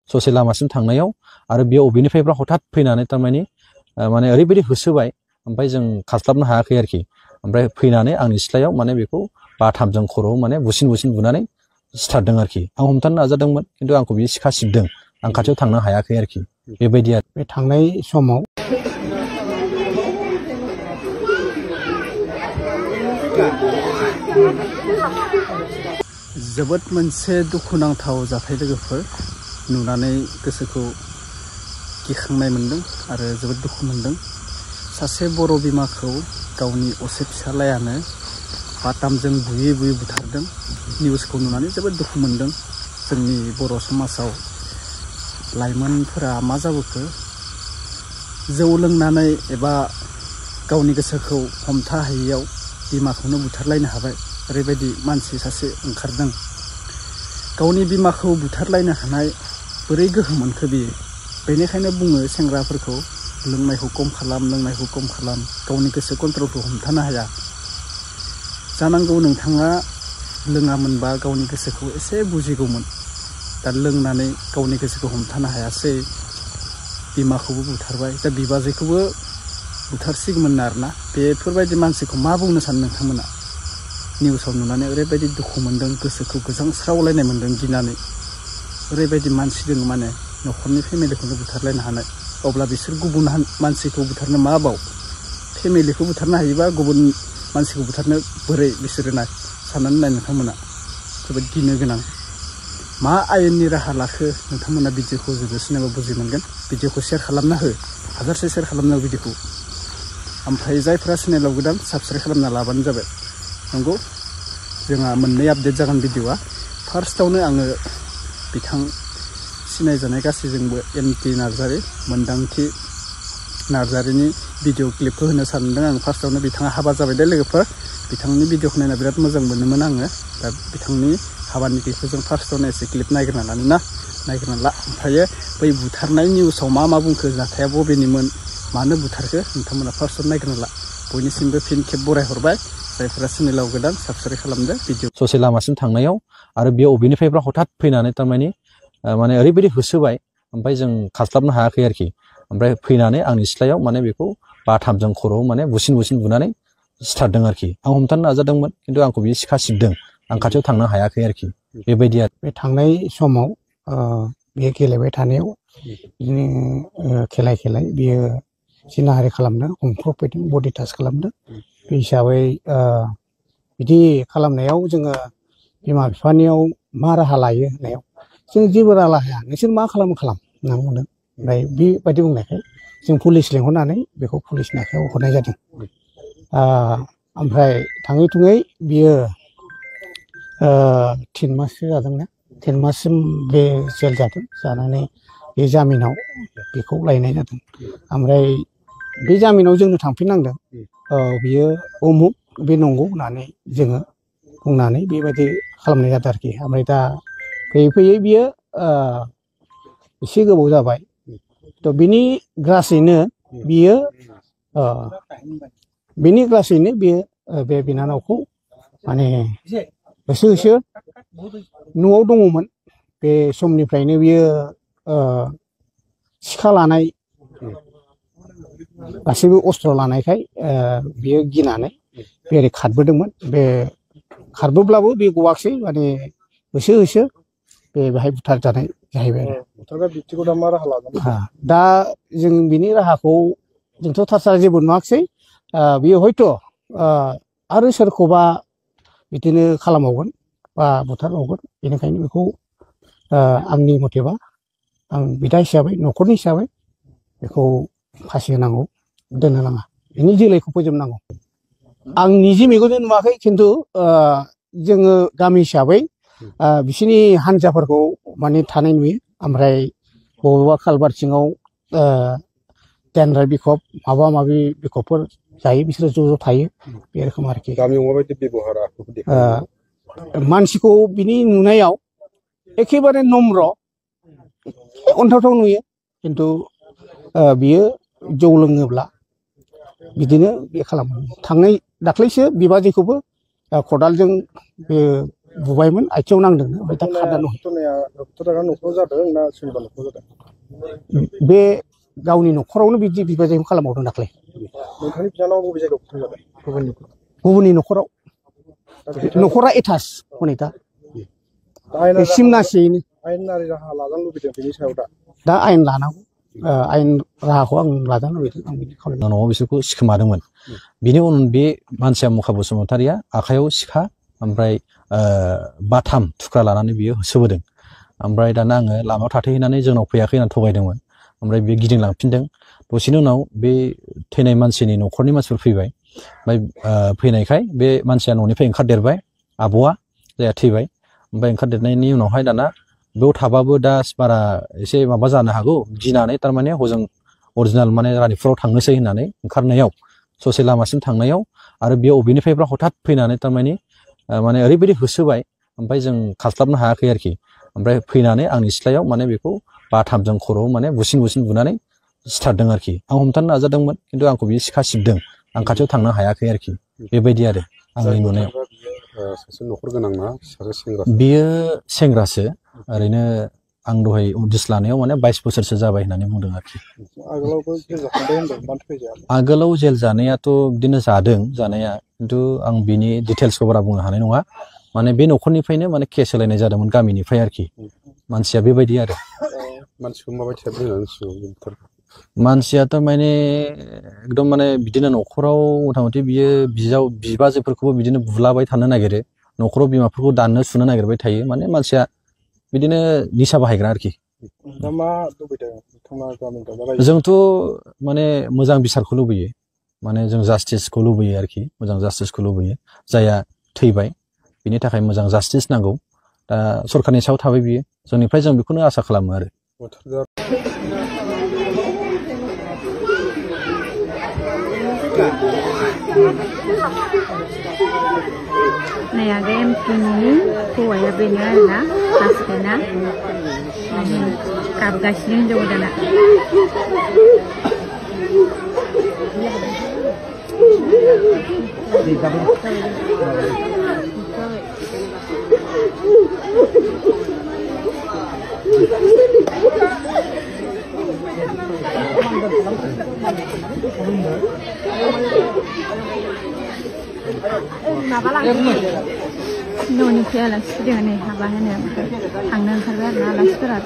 ससे लामासिम थांनायाव आरो बेयाव अबेनिफ्रायब्रा हठात फैनानै थारमाने माने ओरैबायदि होसोबाय ओमफ्राय जों खास्लाबनो हायाखै आरोखि ओमफ्राय फैनानै आंनि सिथ्लायाव माने बेखौ बाथामजों खर'आव माने बुसिन बुनानै सिथारदों आरोखि आं हमथानो नाजादोंमोन खिन्थु आंखौ बियो सिखा सिबदों आं खाथियाव थांनो हायाखै आरोखि बेबायदि आरो बे थांनाय समाव जोबोद मोनसे दुखुनांथाव जाथाय लोगोफोर नुनानै गोसोखौ गिखांनाय मोनदों आरो जोबोद दुखु मोनदों सासे बर' बिमाखौ गावनि असे फिसालायानो बाथामजों बुयै बुथारदों निउसखौ नुनानै जोबोद दुखु मोनदों जोंनि बर' समाजाव लाइमोनफोरा मा जाबोखो जौ लोंनानै एबा गावनि गोसोखौ हमथा हायैयाव बिमाखौनो बुथारलायनो हाबाय ओरैबायदि मानसि सासे ओंखारदों गावनि बिमाखौ बुथारलायनो हानाय बोरै गोहो मोनखो बियो बेनिखायनो बुङो सेंग्राफोरखौ लोंनायखौ खम खालाम गावनि गोसो कन्ट्रलखौ हमथानो हाया जानांगौ नोंथाङा लोङामोनबा गावनि गोसोखौ एसे बुजिगौमोन दा लोंनानै गावनि गोसोखौ हमथानो हायासै बिमाखौबो बुथारबाय दा बिबाजैखौबो बुथारसिगौमोन आरोना बेफोरबायदि मानसिखौ मा बुंनो सानो नोंथांमोना निउसाव नुनानै ओरैबायदि दुखु मोनदों गोसोखौ गोजांस्रावलायनाय मोनदों गिनानै ओरैबायदि मानसि दङ माने न'खरनि फेमिलिखौनो बुथारलायनो हानाय अब्ला बिसोर गुबुन मानसिखौ बुथारनो मा बाव फेमिलिखौ बुथारनो हायोबा गुबुन मानसिखौ बुथारनो बोरै बिसोरो नाय साननानै नाय नोंथांमोना जोबोद गिनो गोनां मा आयेननि राहा लाखो नोंथांमोना भिडिअखौ जोबोसिनाबो बुजि मोनगोन भिडिअखौ शेयार खालामना हो हाजारसे शेयार खालामना हो भिडिअखौ ओमफ्राय जायफोरा चेनेलाव गोदान साबस्क्राइब खालामना लाबानो जाबाय नंगौ जोंहा मोननै आपडेट जागोन भिडिअआ फार्स्टआवनो आङो बिथां सिनायजानाय गासैजोंबो एमटि नार्जारि मोन्दांथि नार्जारिनि भिडिअ क्लिपखौ होनो सानदों आं फार्स्टआवनो बिथाङा हाबा जाबाय दे लोगोफोर बिथांनि भिडिअखौ नायना बिराद मोजां मोनोमोन आङो दा बिथांनि हाबानि क्लिपखौ जों फार्स्टआवनो एसे क्लिप नायग्रोना ला ओमफ्रायो बै बुथारनाय निउसाव मा बुंखो जाथाया बबेनिमोन मानो बुथारखो नोंथांमोना फार्स्टआव नायग्रोना ला बयनिसिमबो फिन खेब बरायहरबाय जायफोरा चेनेलाव गोदान साबस्क्राइब खालामदो भिडिअ ससे लामासिम थांनायाव आरो बेयाव अबेनिफ्रायब्रा हठात फैनानै थारमाने माने ओरैबायदि होसोबाय ओमफ्राय जों खास्लाबनो हायाखै आरोखि ओमफ्राय फैनानै आंनि सिथ्लायाव माने बेखौ बाथामजों खर'आव माने बुसिन बुनानै सिथारदों आरोखि आं हमथानो नाजादोंमोन खिन्थु आंखौ बियो सिखा सिबदों आं खाथियाव थांनो हायाखै आरोखि बेबायदि आरो बे थांनाय समाव बे गेलेबाय थानायाव बिदिनो खेलाय बियो जिनाहारि खालामदों हमख्रबफैदों बडि टाच खालामदों बे हिसाबै बिदि खालामनायाव जोङो बिमा बिफानियाव मा राहा लायो होननायाव जों जेबो राहा लाया नोंसोर मा खालामो होनना बुंदों ओमफ्राय बेबायदि बुंनायखाय जों पुलिस लेंहरनानै बेखौ पुलिसनि आखायाव हरनाय जादों ओमफ्राय थाङै थुङै बियो 3 माससो जादोंना 10 माससिम बे जेल जादों जानानै बे जामिनाव बेखौ लायनाय जादों ओमफ्राय बे जामिनाव जोंनो थांफिननांदों बियो उमुक बे नंगौ होननानै जोङो बुंनानै बेबायदि खालामनाय जादों आरोखि ओमफ्राय दा फैयै बियो एसे गोबाव जाबाय थ' बिनि ग्रासैनो बियो बे बिनानावखौ माने होसो न'आव दङमोन बे समनिफ्रायनो बियो सिखा लानाय गासैबो अस्त्र लानायखाय बियो गिनानै बे ओरै खारबोदोंमोन बे खारबोब्लाबो बे गवाखसै माने होसो बेहाय बुथारजानाय जाहैबाय आरो दा जों बिनि राहाखौ जोंथ' थारसा जेबो नुवाखसै बियो हयथ' आरो सोरखौबा बिदिनो खालामबावगोन बा बुथारबावगोन बेनिखायनो बेखौ आंनि मथेबा आं बिदा हिसाबै न'खरनि हिसाबै बेखौ फासि होनांगौ दोननो नाङा बिनि जोलैखौ फोजोबनांगौ आं निजे मेगनजों नुवाखै खिन्थु जोङो गामि हिसाबै बिसोरनि हान्जाफोरखौ माने थानाय नुयो ओमफ्राय बबेबा कालभार सिङाव टेन्डार बिखब माबा माबि बिखबफोर जायो बिसोरो ज' थायो बे रोखोम आरोखि गामियाव माबायदि बेबहारा मानसिखौ बिनि नुनायाव एखेबारे नम्र अन्थावथाव नुयो खिन्थु बियो जौ लोङोब्ला बिदिनो बे खालामो दाख्लैसो बिबाजैखौबो खदालजों बे बुबायमोन आथिङाव नांदोंनो ओमफ्राय दा खारनानै न'खराव जादों ना सोरनिबा न'खराव जादों बे गावनि न'खरावनो बिदि बिबाजैखौ खालामबावदों दाख्लै नोंथांनि बिनानावा बबे जायगायाव फुथुं जादों गुबुननि न'खराव न'खरा एटास हनै दा सिमनासेयैनो आयेनारि राहा लाजानो लुबैदों बेनि सायाव दा आयेन लानांगौ आयेन राहाखौ आं लाजानो लुबैदों आं बिदि खालामदों न'आव बिसोरखौ सिखोमादोंमोन बिनि उनाव बे मानसिया मुखा बसुमतारिया आखायाव सिखा ओमफ्राय बाथाम थुख्रा लानानै बियो होसोबोदों ओमफ्राय दाना आङो लामायाव थाथ'हैनानै जोंनाव फैयाखै होननानै थगायदोंमोन ओमफ्राय बियो गिदिंलांफिनदों दसेनि उनाव बे थैनाय मानसिनि न'खरनि मानसिफोर फैबाय ओमफ्राय फैनायखाय बे मानसिया न'निफ्राय ओंखारदेरबाय आब'आ जायहा थैबाय ओमफ्राय ओंखारदेरनायनि उनावहाय दाना बेयाव थाबाबो दा बारा एसे माबा जानो हागौ गिनानै थारमाने हजों अरिजिनाल माने रानिपुराव थांनोसै होननानै ओंखारनायाव ससे लामासिम थांनायाव आरो बेयाव बबेनिफ्रायब्ला हथात फैनानै थारमाने माने ओरैबायदि होसोबाय ओमफ्राय जों खास्लाबनो हायाखै आरोखि ओमफ्राय फैनानै आंनि सिथ्लायाव माने बेखौ बाथामजों खर'आव माने बुसिन बुनानै सिथारदों आरोखि आं हमथानो नाजादोंमोन खिन्थु आंखौ बियो सिखा सिबदों आं खाथियाव थांनो हायाखै आरोखि बेबायदि आरो आंनि नुनायाव सासे न'खर गोनां ना सासे सेंग्रा बियो सेंग्रासो ओरैनो आं दहाय उदिस लानायाव माने 22 बोसोरसो जाबाय होननानै बुंदों आरोखि आगोलाव जेल जानायाथ' बिदिनो जादों जानाया खिन्थु आं बिनि डिटेल्सखौ बारा बुंनो हानाय नङा माने बे न'खरनिफ्रायनो माने केस होलायनाय जादोंमोन गामिनिफ्राय आरोखि मानसिया बेबायदि आरो मानसिखौ माबायदि बुंनानै मानसियाथ' माने एकदम माने बिदिनो न'खराव मथा-मथि बियो बिबाजैफोरखौबो बिदिनो बुलाबाय थानो नागिरो न'खराव बिमाफोरखौ दाननो सुनो नागिरबाय थायो माने मानसिया बिदिनो निसा बाहायग्रा आरोखि जोंथ' माने मोजां बिसारखौ लुबैयो माने जों जास्टिसखौ लुबैयो आरोखि मोजां जास्टिसखौ लुबैयो जायहा थैबाय बिनि थाखाय मोजां जास्टिस नांगौ दा सरखारनि सायाव थाबाय बियो जोंनिफ्राय जों बेखौनो आसा खालामो आरो Này là cái em kini hùwà ya bên nữa là hafena cặp gái xin đâu đó nè न'निफ्राय आलासि फैदों नै हाबा होनो थांनो ओंखारबाय आरो ना आलासिफोरा